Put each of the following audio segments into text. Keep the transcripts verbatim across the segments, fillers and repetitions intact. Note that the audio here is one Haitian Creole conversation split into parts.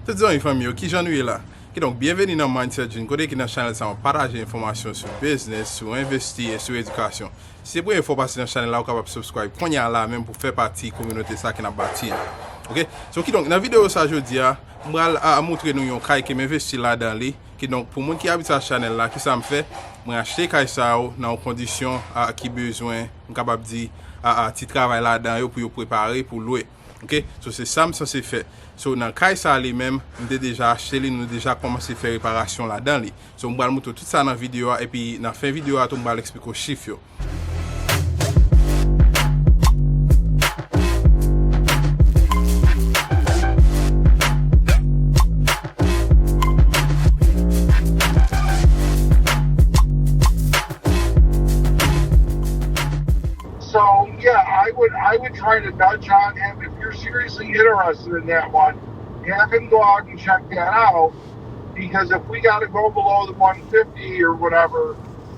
Tout zanmi fanmi yo, kijan nou ye la? Kidonk, byenveni nan Mindset June, kote ki nan chanèl sa a, mwen pataje enfòmasyon sou biznis, sou envesti e sou edikasyon. Si se premye fwa w pase nan chanèl la, ou kapab subscribe kounye a la menm pou fè pati kominote sa ki n ap bati a. Ok? So, kidonk, nan videyo sa jodi a, m pral a, a montre nou yon kay ke m envesti ladan li. Kidonk, pou moun ki abitye a chanèl la, kisa m fè? Mwen achte kay sa yo nan yon kondisyon a, ki bezwen, m kapab di, a, a, ti travay ladan yo pou yo prepare pou lwe. Ok? So, se sa m sanse fè. So, nan kay sa a li menm, m te deja achte li, nou deja kòmanse fè reparasyon ladan li. So, m pral montre w tout sa nan videyo a, epi nan fen videyo a tou, m pral eksplike w chif yo. So yeah, I would I would try to nudge on him if you're seriously interested in that one. Have him go out and check that out because if we got to go below the one fifty or whatever,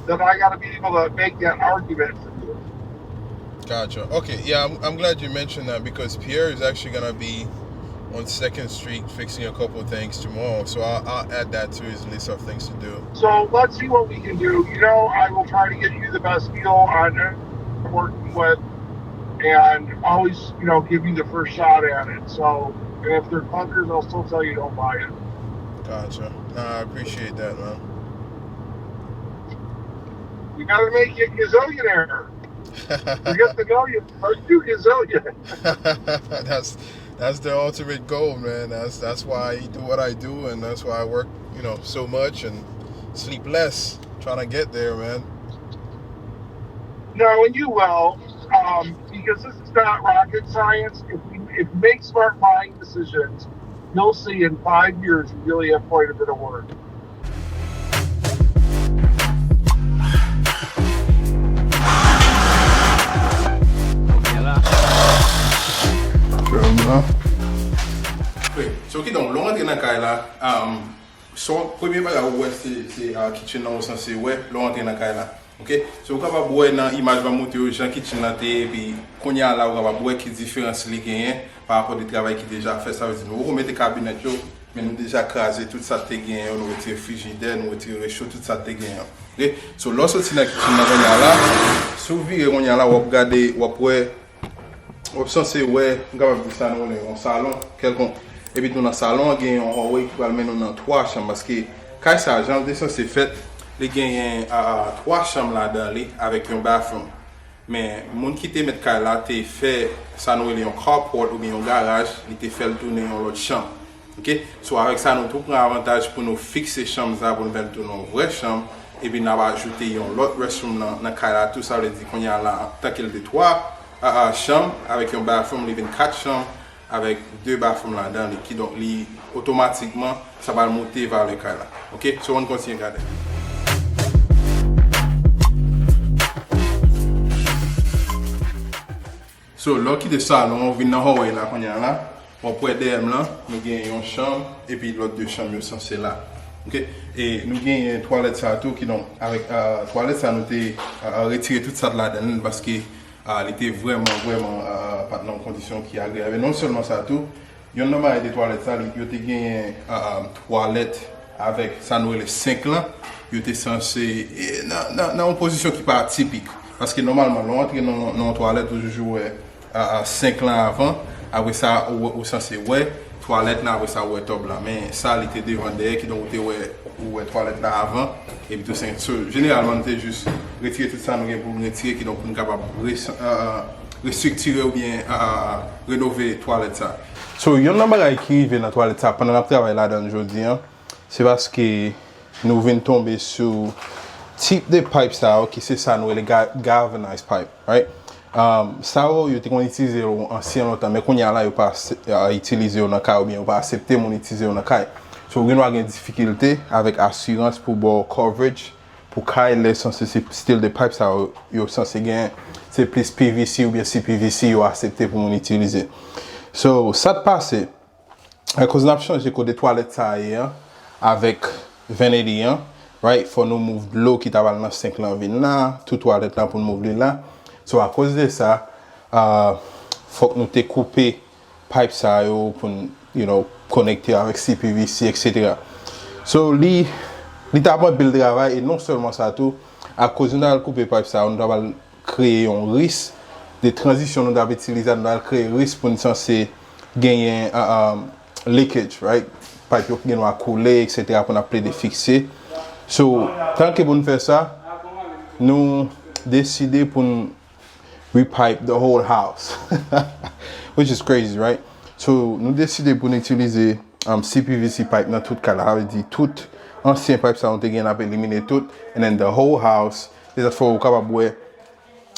then I got to be able to make that argument for you. Gotcha. Okay. Yeah, I'm, I'm glad you mentioned that because Pierre is actually gonna be on Second Street fixing a couple of things tomorrow. So I'll, I'll add that to his list of things to do. So let's see what we can do. You know, I will try to get you the best deal on who I'm working with and always, you know, give you the first shot at it. So, and if they're clunkers, I'll still tell you don't buy it. Gotcha. Nah, I appreciate that, man. You gotta make you a gazillionaire. You get the million, but you gazillion. that's that's the ultimate goal, man. That's that's why I do what I do, and that's why I work, you know, so much and sleep less, trying to get there, man. No, and you will, um, because this is not rocket science. If we if we make smart buying decisions, you'll see in five years we really have quite a bit of work. Ok, so kidonk, lè w rantre nan kay la, um, so, premye bagay ou wè se, se uh, kitchen nan ou sanse wè lè w rantre nan kay la. Ok? So, ou kapab wè nan imaj m ap montre yo jan kitchen nan te ye, epi kounye a la, ou kapab wè ki diferans li genyen pa rapò de travay ki deja fèt. Sa vle di, nou poko mete kabinèt yo, men nou deja kraze tout sa k te genyen yo, nou retire frijidè, nou retire recho, tout sa k te genyen yo. Ok? So, lè w soti nan kitchen nan kounye a la, si w vire kounye a la, w ap gade, w ap wè, w ap sanse wè, m kapab di sa nou rele yon salon kèlkonk. Epi tou nan salon an, gen yon hallway ki pral mennen w nan twa chanm, paske kay sa, jan l te sanse fèt, li genyen a, a, twa chanm ladan li avèk yon bathroom. Men, moun ki te mèt kay la te fè sa nou rele yon carport oubyen yon garaj, li te fè l tounen yon lòt chanm. Ok? So, avèk sa, nou tou pran avantaj pou nou fikse chanm sa, pou nou fè l tounen yon vrè chanm, epi n ap ajoute yon lòt restroom nan, nan kay la tou, sa vle di kounye a la, antanke l te twa, a, a, chanm, avèk yon bathroom, li vin kat chanm, avèk de bathroom ladan li, kidonk li otomatikman, sa pral monte valè kay la. Ok? So, ann kontinye gade. So, lè w kite salon an, w vin nan hallway la kounye a la, w ap wè dèyè m lan, nou gen yon chanm, epi lòt de chanm yo sanse la. Ok? E nou genyen twalèt sa tou, kidonk, avèk, ah, twalèt sa, nou te, ah, retire tout sa t ladan l, paske, ah, li te vrèman, vrèman, ah, pa t nan yon kondisyon ki agreyab. E non sèlman sa tou, yonn nan bagay de twalèt sa, li, yo te genyen, ah, ah, twalèt avèk sa nou rele senk lan, yo te sanse, e, nan, nan, nan yon pozisyon ki pa tipik. Paske nòmalman, lè w antre nan, nan yon twalèt, ou toujou wè, a, a, senk lan avan, apre sa, ou, ou sanse wè twalèt lan, apre sa, ou wè tòb la. Men sa, li te devan dèyè, kidonk ou te wè, ou wè twalèt la avan, epi tou senk. So, jeneralman, nou te jis retire tout sa nou gen pou n retire, kidonk pou n kapab re-, a, a, restriktire oubyen, a, a, a, renove twalèt sa. So, yonn nan bagay ki rive nan twalèt sa pandan n ap travay ladan l jodi a, se paske nou vin tonbe sou tip de pipe sa yo ki se sa nou rele ga-, galvanized pipe, right? Um, sa yo, yo te konn itilize yo ansyen lontan, men kounye a la, yo pa ase-, a, itilize yo nan kay oubyen yo pa aksepte moun itilize yo nan kay. So, ou gen dwa gen difikilte avèk asirans pou ba w coverage pou kay lè sanse se stil de pipe sa yo, yo sanse gen, se plis P V C oubyen C P V C yo aksepte pou moun itilize. So, sa t pase, akoz n ap chanje kote twalèt sa a ye an, avèk vanity an, right? Fò nou move dlo ki ta pral nan senk lan vin la, tout twalèt la pou n move li la. So, akoz de sa, ah, fòk nou te koupe pipe sa yo pou n, you know, konekte avèk C P V C, et cetera. So, li, li t ap anpil travay, e non sèlman sa tou, akoz nou t al koupe pipe sa yo, nou t ap al kreye yon risk de tranzisyon nou t ap itilize a, nou t al kreye risk pou n sanse genyen, uh, um, leakage, right? Pipe yo gen dwa koule, et cetera, pou n ap plede fikse. So, tanke pou n fè sa, nou deside pou n repipe the whole house. Which is crazy, right? So, nou deside pou n itilize, um, C P V C pipe nan tout kay la. Sa vle di tout ansyen pipe sa nou te gen, n ap elimine tout. And then the whole house. Se sa k fè w kapab wè,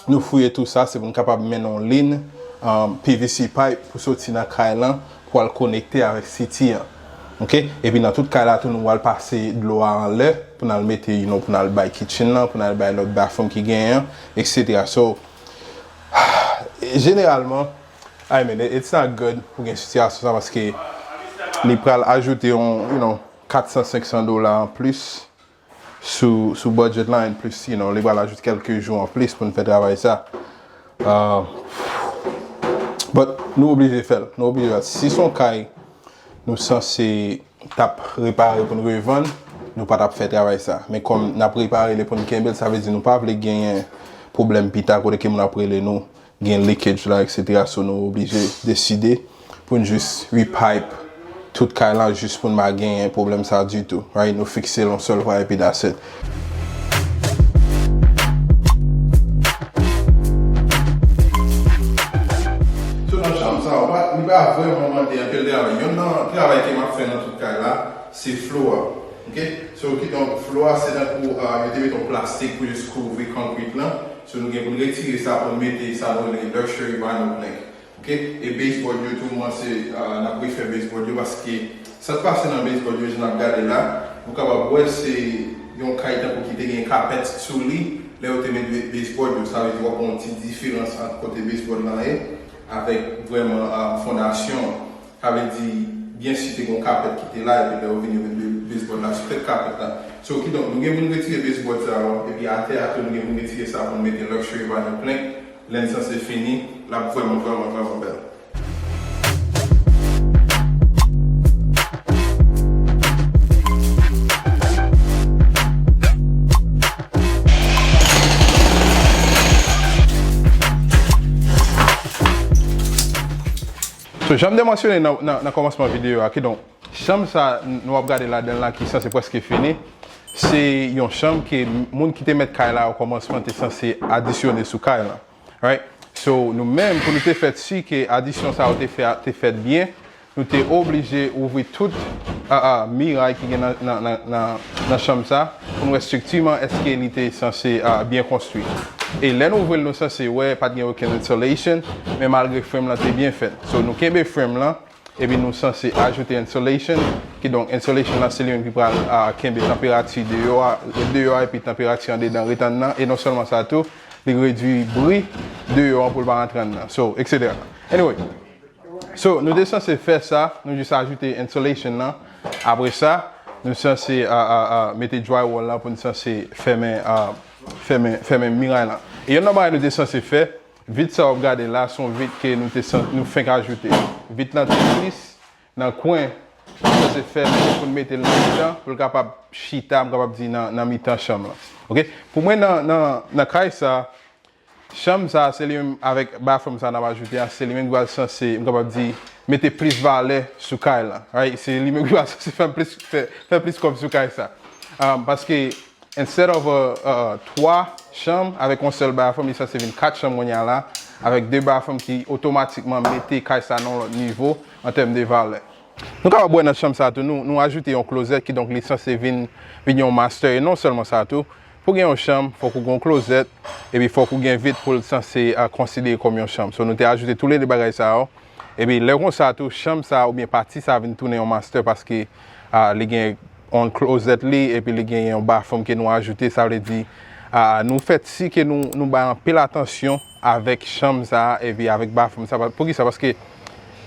nou fouye tou sa, se pou n kapab mennen yon liy, um, P V C pipe pou soti nan kay lan, pou al konekte avèk city an. Ok? Epi nan tout kay la tou, nou al pase dlo a anlè, pou n al mete, you know, pou n al bay kitchen lan, pou n al bay lòt bathroom ki genyen an, et cetera. So, jeneralman, I mean, it- it's not good pou gen sitiyasyon sa, paske li pral ajoute yon, you know, kat san, senk san dola an plis sou, sou budget lan, and plus, you know, li pral ajoute kèlke jou an plis pou n fè travay sa. Uh, but nou oblije fè l. Nou oblije fè l. Si se yon kay nou sanse t ap repare pou n revann, nou pa t ap fè travay sa. Men kòm n ap repare li pou n kenbe l, sa vle di nou pa vle genyen pwoblèm pita kote ke moun ap rele nou, gen leakage la, et cetera. So, nou oblije deside pou n jis repipe tout kay la jis pou n pa genyen pwoblèm sa ditou. Right? Nou fikse l yon sèl fwa epi that's it. So, nan chanm sa, ou pa, li pa vrèman mande anpil travay. Youn nan travay ke m ap fè nan tout kay la, se flo a. Ok? So, kidonk, flo a, se tankou, uh, yo te mete yon plastik pou jis kouvri concrete lan. So, nou gen pou n retire sa pou n mete sa nou rele luxury vinyl plank. Ok? E baseboard yo tou, mwen se, uh, n ap refè baseboard yo paske sa k pase nan baseboard yo, jan n ap gade la, nou kapab wè se yon kay tankou ki te gen kapèt sou li, lè yo te met ba- baseboard yo, sa vle di w ap wè yon ti diferans ant kote baseboard lan ye avèk vrèman, uh, fondasyon an. Sa vle di, byen si te gen yon kapèt ki te la, epi lè yo vin yo met be- baseboard la sou tèt kapèt la. So, kidonk, nou gen pou n retire baseboard sa yo, epi atè a tou, nou gen pou n retire sa pou n mete luxury vinyl plank. Lè n sanse fini, l ap vrèman, vrèman, vrèman bèl. So, jan m te mansyone nan, nan, nan kòmansman videyo a, kidonk, chanm sa n- nou ap gade ladan l la ki sanse prèske fini, se yon chanm ke moun ki te mèt kay la o kòmansman te sanse adisyone sou kay la. Right? So, nou menm, pou nou te fèt si ke adisyon sa yo te fè, te fèt byen, nou te oblije ouvri tout, a, a, miray ki gen nan, nan, nan, nan, nan chanm sa, pou n wè estriktiman èske li te sanse, a, byen konstwi. E lè n ouvri l, nou sanse wè pa t gen okenn insulation, men malgre frame lan te byen fèt. So, nou kenbe frame lan, epi nou sanse ajoute insulation, kidonk insulation lan se li menm ki pral, a, kenbe tanperati deyò a, deyò a epi tanperati andedan ret anndan, e non sèlman sa tou, li redui bri deyò an pou l pa rantre anndan. So, et cetera. Anyway, so, nou te sanse fè sa, nou jis ajoute insulation lan. Apre sa, nou sanse, a, a, a, mete drywall lan pou n sanse fèmen, a, fèmen, fèmen miray lan. E youn nan bagay nou te sanse fè, vit sa w ap gade la, se yon vit ke nou te san- nou fenk ajoute. Vit lan te plis nan kwen, nou sanse fèmen pou n mete l nan mitan, pou l kapab chita, m kapab di, nan, nan mitan chanm lan. Ok? Pou mwen, nan, nan, nan kay sa, chanm sa, se li menm avèk bathroom sa n ap ajoute a, se li menm ki pral sanse, m kapab di, mete plis valè sou kay la. Right? Se li menm ki pral sanse fè plis, fè, fè plis kòb sou kay sa. Um, paske, instead of, uh, uh, twa chanm avèk yon sèl bathroom, li sanse vin kat chanm kounye a la, avèk de bathroom ki otomatikman mete kay sa nan yon lòt nivo an tèm de valè. Nou kapab wè nan chanm sa tou, nou, nou ajoute yon closet, kidonk li sanse vin, vin yon master. E non sèlman sa tou, pou gen yon chanm, fòk ou gen yon closet, epi fòk ou gen vit pou l sanse, a, konsidere kòm yon chanm. So, nou te ajoute toulede bagay sa yo. Epi lè konsa tou, chanm sa oubyen pati sa vin tounen yon master paske, a, li gen yon closet li, epi li gen yon bathroom ke nou ajoute, sa vle di, a, nou fèt si ke nou, nou bay anpil atansyon avèk chanm sa, epi avèk bathroom sa. Poukisa? Paske,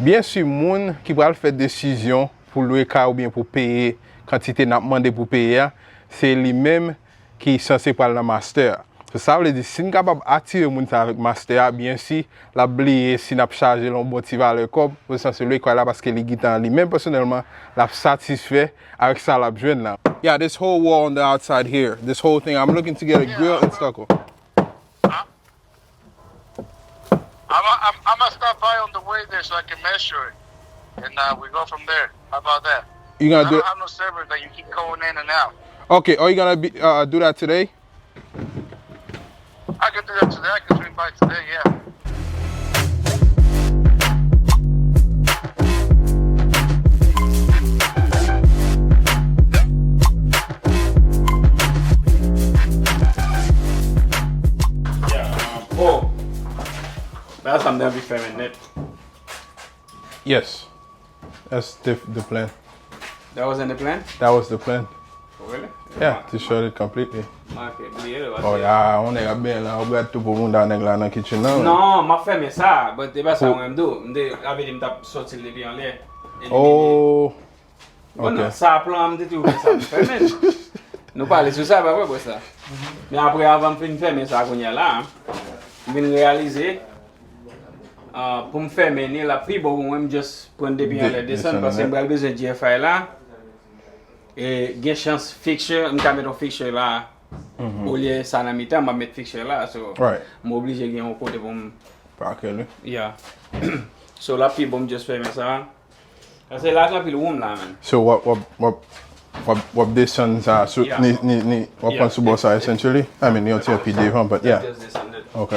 byen si, moun ki pral fè desizyon pou lwe kay oubyen pou peye kantite n ap mande pou peye a, se li menm ki sanse pral nan master a. Sa vle di, si n kapab atire moun sa avèk master a, byen si l ap bliye si n ap chaje l yon bon ti valè kòb, pou l sanse lwe kay la, paske li gentan li menm pèsonèlman, l ap satisfè avèk sa l ap jwenn la. Yeah, this whole wall on the outside here, this whole thing, I'm looking to get a grill and stucco. I'm, I'm, I'm gonna stop by on the way there so I can measure it, and uh, we go from there. How about that? You I gonna do don't have no servers that you keep going in and out. Okay, are you gonna be, uh, do that today? I can do that today. I can swing by today. Yeah. Yeah, um, oh. That's something that we fèmen nèt. Yes. That's the, the plan. That wasn't the plan? That was the plan. Really? Yeah, to shut it completely. Manke bliye l. Oh ya, yon nèg ap benyen la, ou gad tou pou moun da nèg la nan kitchen nan. Non, m ap fèmen sa, but e pa sa mwen m di w. M te, sa vle di m t ap sòti l depi anlè. Oh. Bon, Ok. non, sa plan an m te toujou fè sa m fèmen. Nou pale sou sa, pa vre, bòs la? Men apre, avan m fin fèmen sa kounye a la, m vin reyalize, ah, pou m fèmen ni, l ap pi bon pou mwen m just pran depi De- anlè desann, desann paske m anlè. pral bezwen G F I la. E gen chans fixture, m ka met yon fixture la. Olye sa nan mitan, m ap met fixture la. So, Right. m oblije gen yon kote pou m, Pake li. yeah. So, l ap pi bon m just fèmen sa. Paske laj anpil woum la, man. So, w ap, w ap, w ap, w ap, w ap desann sa sou, Yeah. ni, ni, ni, w ap Yeah. pran sou bò sa, essentially. I mean, yon ti pi devan, but yeah. Just desann it. Ok.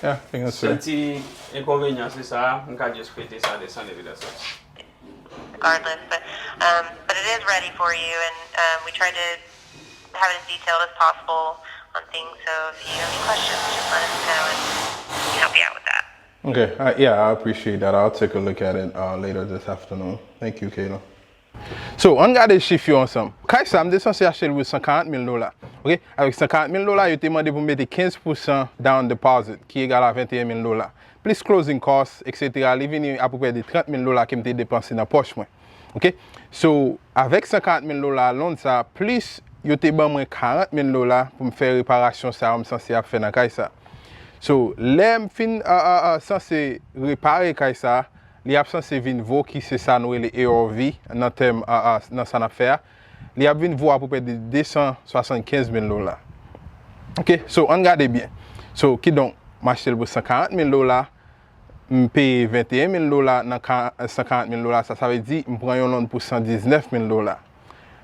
Yeah, I think that's Sèl it. Ti enkonvenyan se sa, m ka just pete sa desann epi that's all. Regardless, but um, but it is ready for you, and um, we try to have it as detailed as possible on things. So if you have any questions, just let us know, and we can help you out with that. Okay, I, yeah, I appreciate that. I'll take a look at it uh, later this afternoon. Thank you, Kayla. So, ann gade chif yo ansanm. Kay sa, m te sanse achte l pou san karant mil dola. Ok, avèk san karant mil dola, yo te mande pou m mete kenz pousan down deposit, ki egal a venteyen mil dola. Plis closing cost, et cetera, li vini apeprè de trant mil dola ke m te depanse nan pòch mwen. Ok, so, avèk san karant mil dola loan sa, plis yo te ban mwen karant mil dola pou m fè reparasyon sa yo m sanse ap fè nan kay sa. So, lè m fin uh, uh, uh, sanse repare kay sa, li ap sanse vin vo ki se sa nou rele A R V nan tèm, a, a, nan sa n ap fè a. Li ap vin vo apeprè de de san swasannkenz mil dola. Ok, so ann gade byen. So, kidonk, m achte l pou san karant mil dola, m peye venteyen mil dola nan ka- san karant mil dola sa, sa vle di m pran yon loan pou san diznèf mil dola.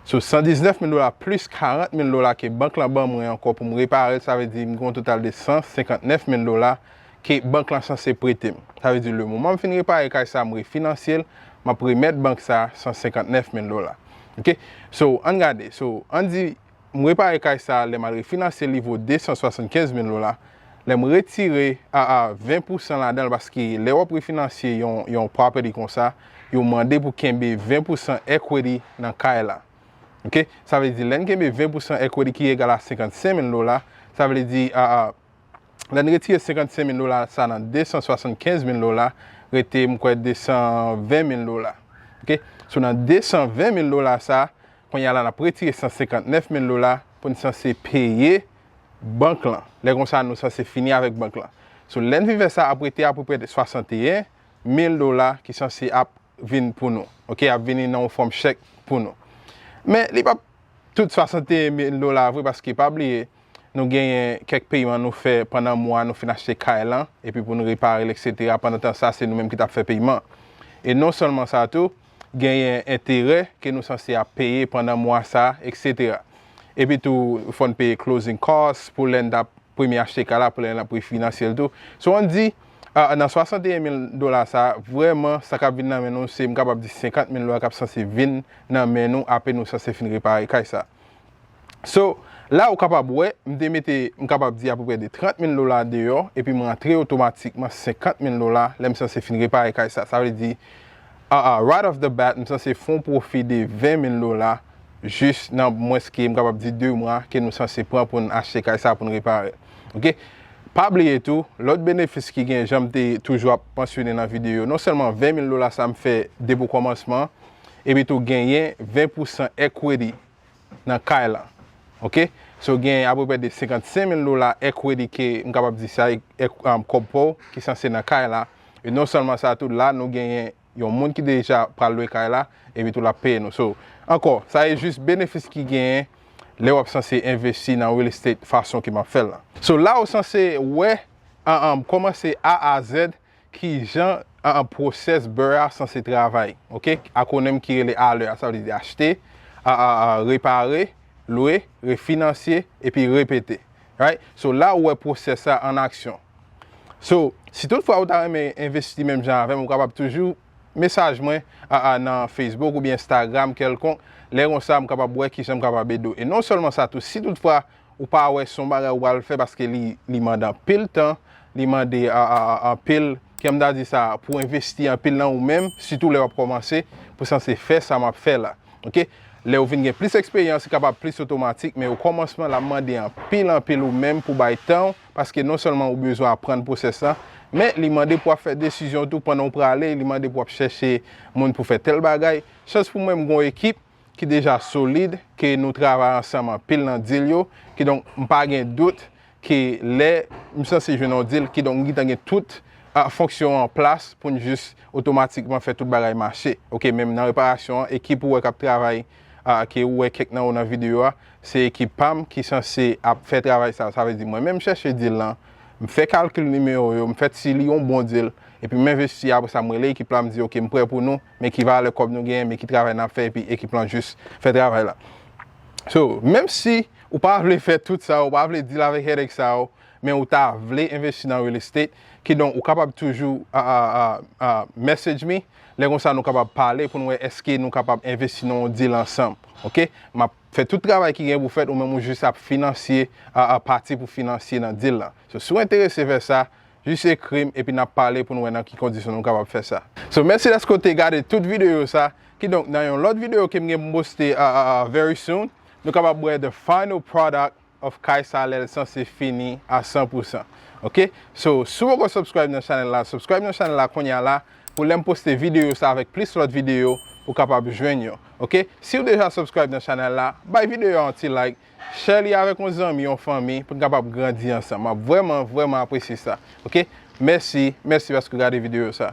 So, san diznèf mil dola plis karant mil dola ke bank lan ban mwen ankò pou m repare l, sa vle di m gen yon total de san senkantnèf mil dola ke bank lan sanse prete m. Sa vle di, lemoman m fin repare kay sa, m refinansye l, m ap remèt bank sa san senkantnèf mil dola. Ok? So, ann gade. So, ann di, m repare kay sa, lè m al refinansye l, li vo de san swasannkenz mil dola. Lè m retire, a, a, ven pousan ladan l, paske lè w ap refinansye yon, yon property konsa, yo mande pou kenbe ven pousan equity nan kay la. Ok? Sa vle di, lè n kenbe ven pousan equity ki egal a senkannsenk mil dola, sa vle di, a, a, lè n retire senkannsenk mil dola sa nan de san swasannkenz mil dola, rete, m kwè, de san ven mil dola. Ok? So, nan de san ven mil dola sa, kounye a la, n ap retire san senkannèf mil dola pou n sanse peye bank lan. Lè konsa, nou sanse fini avèk bank lan. So, lè n fin fè sa, ap rete apeprè swasanteyen mil dola ki sanse ap vin pou nou. Ok, ap vini nan yon fòm chèk pou nou. Men, li p ap tout swasanteyen mil dola vre, paske pa bliye, nou genyen kèk peyman nou fè pandan mwa nou fin achte kay lan, epi pou nou repare l, et cetera. Pandan tan sa, se nou menm ki t ap fè peyman. E non sèlman sa tou, genyen enterè ke nou sanse ap peye pandan mwa sa, et cetera. Epi tou, fò n peye closing cost pou lè n t ap premye achte kay la, pou lè n ap refinansye l tou. So, ann di, a, nan swasanteyen mil dola sa, vrèman, sa k ap vin nan men nou, se, m kapab di, senkant mil dola k ap sanse vin nan men nou, apre nou sanse fin repare kay sa. So, la ou kapab wè, m te mete, m kapab di apeprè de trant mil dola deyò, epi m rantre otomatikman senkant mil dola lè m sanse fin repare kay sa. Sa vle di, a, a, right off the bat, m sanse fè yon pwofi de ven mil dola, jis nan mwens ke, m kapab di, de mwa ke nou sanse pran pou n achte kay sa pou n repare l. Ok? Pa bliye tou, lòt benefis ki gen, jan m te toujou ap mansyone nan videyo, non sèlman ven mil dola sa m fè depi kòmansman, epi tou genyen ven pousan equity nan kay la. Ok? So, gen apeprè de senkannsenk mil dola equity ke m kapab di sa, e, e, um, kòb pa w ki sanse nan kay la. E non sèlman sa, tou la, nou genyen yon moun ki deja pral lwe kay la, epi tou l ap peye nou. So, ankò, sa e jis benefis ki genyen lè w ap sanse envesti nan real estate fason ke m ap fè l la. So, la ou sanse wè, an, an, kòmanse A a Z, ki jan, an, an, pwosès bè a sanse travay, ok? Akwonim ki rele alè a, sa vle di achte, a, a, a, repare, lwe, refinansye, epi repete. Right? So, la ou wè pwosès sa an aksyon. So, si toutfwa ou ta renmen envesti menm jan avè m, ou kapab toujou mesaj mwen, a, a, nan Facebook oubyen Instagram kèlkonk. Lè konsa, m kapab wè kijan m kapab ede w. E non sèlman sa tou, si toutfwa ou pa wè se yon bagay ou pral fè paske li, li mande anpil tan, li mande, a, a, a, anpil, kè m ta di sa, pou envesti anpil nan ou menm, sitou lè w ap kòmanse, pou sanse fè sa m ap fè la. Ok? Lè ou vin gen plis eksperyans, li kapab plis otomatik, men o kòmansman, l ap mande anpil, anpil ou menm pou bay tan w, paske non sèlman ou bezwen aprann pwosès la, men li mande pou w ap fè desizyon tou pandan w prale, li mande pou w ap chèche moun pou fè tèl bagay. Chans pou mwen, m gen yon ekip ki deja solid, ke nou travay ansanm anpil nan deal yo, kidonk m pa gen dout ke lè m sanse jwenn yon deal, kidonk m gentan gen tout, a, fonksyon an plas pou n jis otomatikman fè tout bagay mache. Ok, menm nan reparasyon an, ekip ou wè k ap travay, a, ke ou wè kèk nan yo nan videyo a, se ekip pa m ki sanse ap fè travay sa. Sa vle di mwen menm m chèche deal lan, m fè kalkil nimewo yo, m fè si li yon bon deal, epi m envesti, apre sa m rele ekip la, m di, ok, m prè pou nou, men ki valè kòb nou genyen, men ki travay n ap fè, epi ekip lan jis fè travay la. So, menm si ou pa vle fè tout sa, ou pa vle deal avèk headache sa yo, men ou ta vle envesti nan real estate, kidonk ou kapab toujou, a, a, a, a, message me, lè konsa nou kapab pale pou n wè èske nou kapab envesti nan yon deal ansanm, ok? M ap fè tout travay ki gen pou fèt, ou menm ou jis ap finansye, a, a, pati pou finansye nan deal lan. So, si w enterese fè sa, jis ekri m, epi n ap pale pou n wè nan ki kondisyon nou kapab fè sa. So, mèsi dèske w te gade tout videyo sa. Kidonk, nan yon lòt videyo ke m gen pou m poste, a, a, a, very soon, nou kapab wè the final product of kay sa lè l sanse fini a san pou san. Ok? So, si w poko subscribe nan chanèl la, subscribe nan chanèl la kounye a la, pou lè m poste videyo sa avèk plis lòt videyo, ou kapab jwenn yo. Ok? Si w deja subscribe nan chanèl la, bay videyo a yon ti like, share li avèk yon zanmi, yon fanmi, pou n kapab grandi ansanm. M ap vrèman, vrèman apresye sa. Ok? Mèsi, mèsi paske w gade videyo sa.